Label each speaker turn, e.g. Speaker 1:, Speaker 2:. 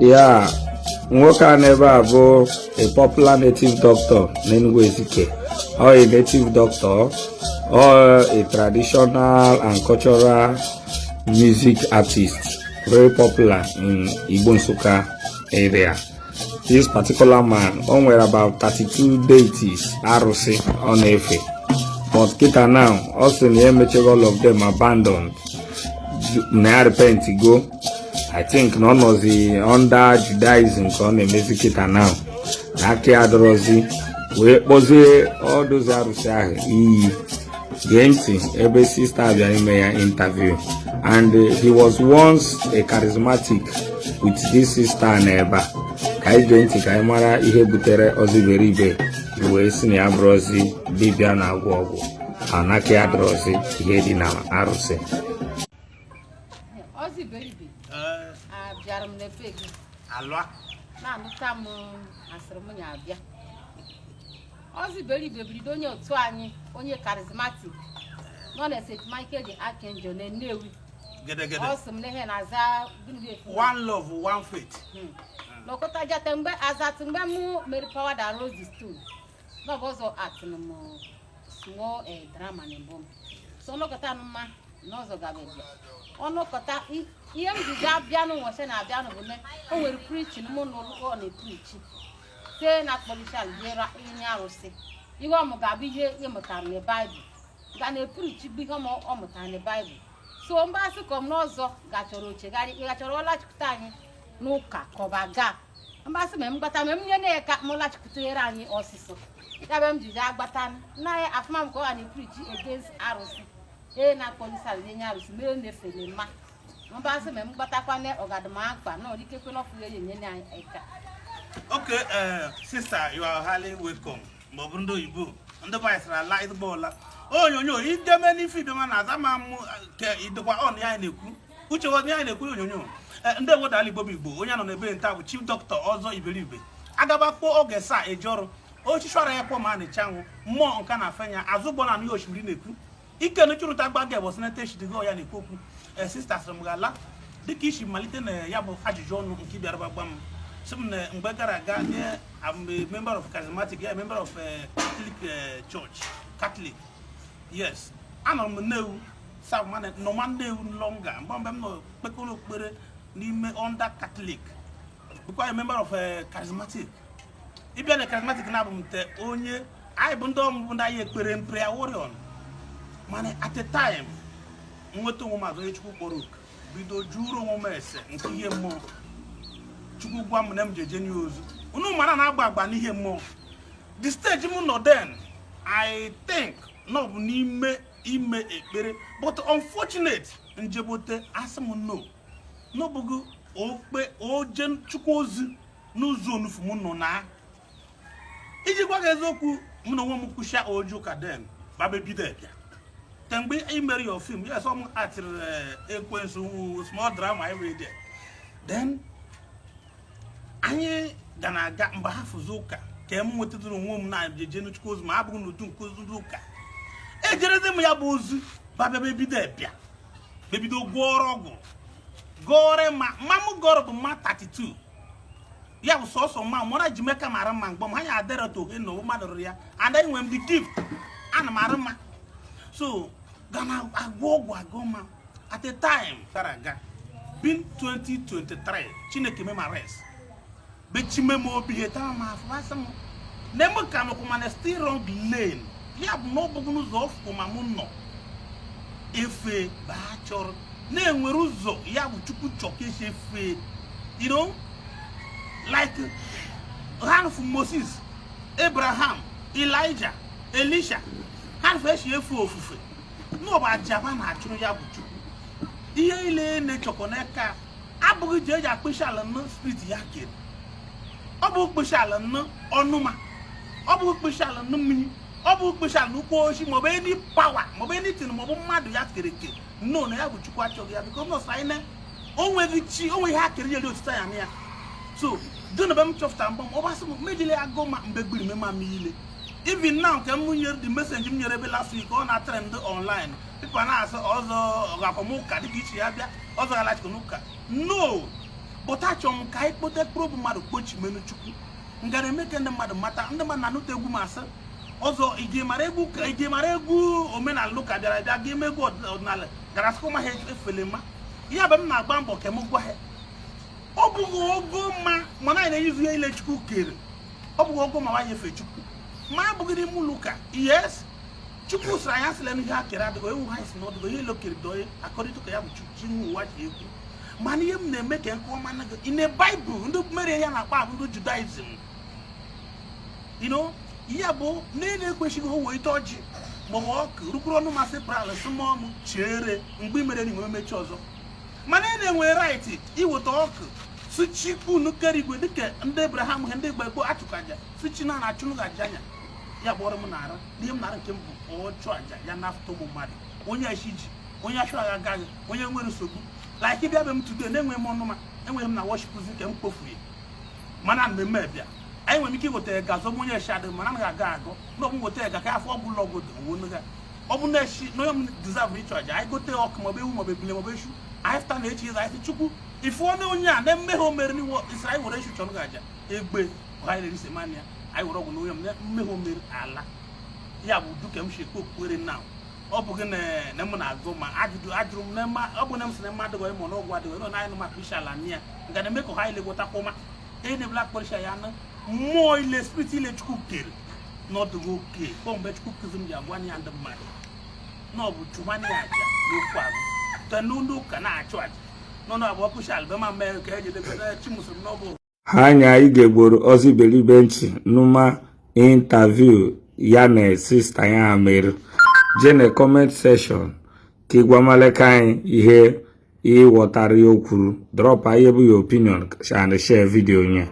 Speaker 1: Ya nwoke a n'ebe a bụ a popular native doctor n'Enugu Ezike. Ọ a native doctor or a traditional and cultural music artist, very popular in Igbo Nsukka area. This particular man, o nwere about 32 deities, arụsị ọ na-efe, but kita now ọ sị na ya emechego all of them abandoned, na ya repent go. I think na ọ nọzi under Judaism ka ọ na-emezi kita now, na aka ya adọrọzi wee kpọzie ọdụzi arụsị ahụ iyi. Gee ntị ebe sister bịara ime ya interview, and he was once a charismatic with this sister na ebe a. Ka anyị gee ntị ka anyị mara ihe butere Ọzọ Iberibe ji wee si na ya bụrụzi dibịa na-agwọ ọgwụ, anaka ya dọrọzi ihe dị na arụsị.
Speaker 2: Ọzọ Iberibe, abịara m n'ebe gị.
Speaker 3: Alụa.
Speaker 2: Na-anụta m asịrị m ya abịa. Ọzọ Iberibe bido onye otu anyị, onye charismatic nọ na St. Michael the Archangel na Nnewi.
Speaker 3: Gedegede.
Speaker 2: Ọ sị m na ihe na-aza gịnị bụ efu?
Speaker 3: One love, one faith.
Speaker 2: N'ọkọta jate mgbe azatụ mgbe mụ mere Power That Rolls the Stone n'ọbụ ọzọ atụrụ m small drama na mbụ m so ọnụkọta mma na ọzọ gabeji ọnụkọta ihe m ji ga bịanụ nwọcha na abịanụ bụ na o nwere preaching mụ na ọ na-epreach se na akpọlisha ihe arụsị, ihe ọmụ ga-abụ ihe ịmụtara na Baịbụl ga na-epreach bụ ihe ọ mụtara na Baịbụl. So mgbasị kọm n'ọzọ gachọrọ ochegharị, ị gachọrọ ọlachikwute anyị n'ụka ka ọ bụ aga mgbasị ma m gbata ma m nye na ka m lachikwutere anyị ọsịsọ. Ya bụ m ji jee agbata na ya afụma m ka ọ ga na-epreach against arụsị ee na-akpọlisa nye arụsị mere na-efere mma. Mgbasị ma m gbatakwana ọgadịmakpa na ọdịkekwe n'ọfụ ya enye anyị ka.
Speaker 3: Okay, sister, you are highly welcome. Ma ọ bụ ndị oyibo, ndị be anyị sịrị ala ezigbo ọla onyonyo ideme n'ife ibema na aza ma mụ ke idekwa on ya anyị na-ekwu uche ya anyị na-ekwu onyonyo. Ndị ewedala Igbo bụ Igbo, onye nọ n'ebe nta bụ Chief Doctor Ọzọ Iberibe agaba kpọọ oge saa eji ọrụ ochichara ya kpọ ma a na-eche anwụ mmụọ nka na afenya azụ gbọ na anụ ya osimiri na-ekwu ike nụchụrụta gbaga bụ seneta eshidigo ya na-ekwu okwu. Sister sịrị m ga-ala dịka isi malite na ya bụ ajụjụ ọnụ nke bịara gbagba m sị m na mgbe gara aga nye I'm a member of charismatic, yeah, member of Catholic church, Catholic, yes. Anọrọ m Nnewi south mana nọma Nnewi longa mgbe m nọ kpekọrọ okpukpere n'ime under Catholic, bụkwa a member of charismatic. Ịbịa na charismatic na-abụ m te onye anyị bụ ndị ọmụbụ ndị anyị ekpere prayer warrior, mana at a time nweta onwe m azụ onye Chukwu kpọrọ oku bido jụrụ onwe m ese nke ihe mmụọ. Chukwu gwa m na m jeje nye ozu unu mara na-agba agba n'ihe mmụọ. The stage m nọ then, I think na ọ bụ n'ime ime ekpere, but unfortunate njebote asị m no n'ọbụghị okpe oje Chukwu ozi n'ụzọ onufu m nọ na iji gwa gị eziokwu. M na onwe m kwụsịa oju ụka then baba bido bịa kemgbe ị mere your film. Yes, ọ m atịrị ekwensu small drama every day. Then anyị ga na-aga mgbe ha fụzi ụka ka m nwetụtụrụ onwe m na jeje n'Chukwu ozu ma abụghị n'udu nke ozu ndị ụka ejerezi m ya bụ ozu babịa bebido bịa bebido gwọrọ ọgwụ gọrọ ma mma m gọrọ bụ mma 32 ya bụ sọsọ mma mụra ji meka mara mma mgbọ m ha ya adịrọ tohe na mmadụ rụrụ ya and enwe m the gift ana m arụ mma so ga na agwọ ọgwụ agụ ma at a time gara aga bin 2023 Chineke me ma rest bechime m obi ihe taa m afọ asị m na eme ka nọkwa mana still wrong lane ya bụ na ọ bụghị n'ụzọ ọfụkwa ma mụ nọ efe baa chọrọ na-enwere ụzọ ya bụ Chukwu chọ ka esi efe, like ha fụ Moses, Abraham, Elijah, Elisha, ha fụ esi efe ofufe n'ọba ajaba na-achụrụ ya bụ Chukwu ihe ile na-echọkọ n'aka abụghị ji eji akpịsị ala nnu spirit ya kere ọ bụ kpịsị ala nnu ọnụma ọ bụ kpịsị ala nnu mmiri ọ bụ kpịsị ala n'ukwu oshi maọbụ any power maọbụ anything maọbụ mmadụ ya kere eke no na ya bụ Chukwu achọghị ya because nọsụ anyị na o nweghị chi o nweghị ha kere yeri otito ya na ya. So dị na be m chọpụtara mgbe m ọ gbasị m mejile agụ ma mgbe gbiri m ma m ile. Even now nke m nyere the message m nyere ebe last week, ọ na-trend online, people na-asị ọzọ gakwa m ụka dịka iche ya bịa ọzọ galachikọ n'ụka no. But achọrọ m ka anyị kpote mkpụrụ obi mmadụ kpochimenu Chukwu ngara eme ka ndị mmadụ mata. Ndị mmadụ na-anụta egwu m asị ọzọ ige mara egwu ka ige mara egwu omenala ụka bịara bịa ga eme egwu ọdịnala gara sịkwa ma ha efele mma. Ya bụ m na-agba mbọ ka m gwa ha ọ bụghị ogo mma, mana anyị na-eyuzu ihe ile Chukwu kere. Ọ bụghị ogo ma nwaanyị efe Chukwu ma abụghị n'ime ụlọ ụka. Yes, Chukwu sịrị anyị asịla n'ihe a kere adịghị ewu ha si na ọdịgo ihe ile kere doye akọrịta ka ya bụ chi nwe ụwa ji ekwu. Mana ihe m na-eme ka nke ọma naghị in the Bible, ndị mere ya na-akpa abụ ndị Judaism, ya bụ na ị na-ekwesịghị o wee ite ọjị maọbụ ọkụ rukwuru ọnụ masị pral sụmọnụ chere mgbe i mere na inwe mechi ọzọ. Mana ị na-enwe right iweta ọkụ sichikwu nukere igwe dịka ndị Abraham ha ndị Igbo gboo achụkọ aja sichi na na-achụnụ aja anya ya bụ ọrụ m na-arụ n'ihe m na-arụ nke m bụ ọchụ aja ya nafụta ụmụ mmadụ, onye eshi ji, onye achụ agha agaghị, onye nwere nsogbu. Like ịbịa be m today na-enweghị m ọnụma, enweghị m na worship nke m kpofuru ya, mana mmemme bịa anyị nwere ike iweta ega zọgbu onye eshi adịghị, mana anaghị aga agụ na ọbụ nweta ega ka afọ ọgwụ ụlọ ọgwụ dị onwe ọ bụ na eshi na onye m deserve ịchụ aja. Anyị gote ọkụ maọbụ ewu maọbụ ebule maọbụ eshu, anyị fụta na echi ịza anyị sị Chukwu ife ọnụ onye a na mmehie o mere n'iwu isiri anyị were eshu chọrọ gị aja egbe ọha erisi mania anyị were ọgwụ na onye m na mmehie o mere ala ya bụ duka m si ekpe okpukpere na ọ bụghị na m na-agụ ma ajụjụ ajụrụ m na ọ bụ na m sị na mmadụ adịghị ma n'ọgwụ adịghị nọ na anyị nụ maka isi ala ya nga na-eme ka ha ile gwotakwa ma e na-ebula akpọrịsha ya na mmụọ ile spirit ile Chukwu kere n'ọdụghị oke kpọ mgbe Chukwu kụzi m ji agwa ya ndị mmadụ na ọ bụ chụmani aja n'okwu agụ te n'ụlọ ụka na-achụ aja n'ọnụ abụọ kụshi ala ma mee ka ejedebe chi musulmi n'ọbụ.
Speaker 1: Ha anya igegboro ozi iberibe ntị numa interview ya na sister ya mere. Jee na comment section ka ịgwamaleka anyị ihe ịghọtara ya o kwuru. Drop ihe bụ your opinion and share video nye.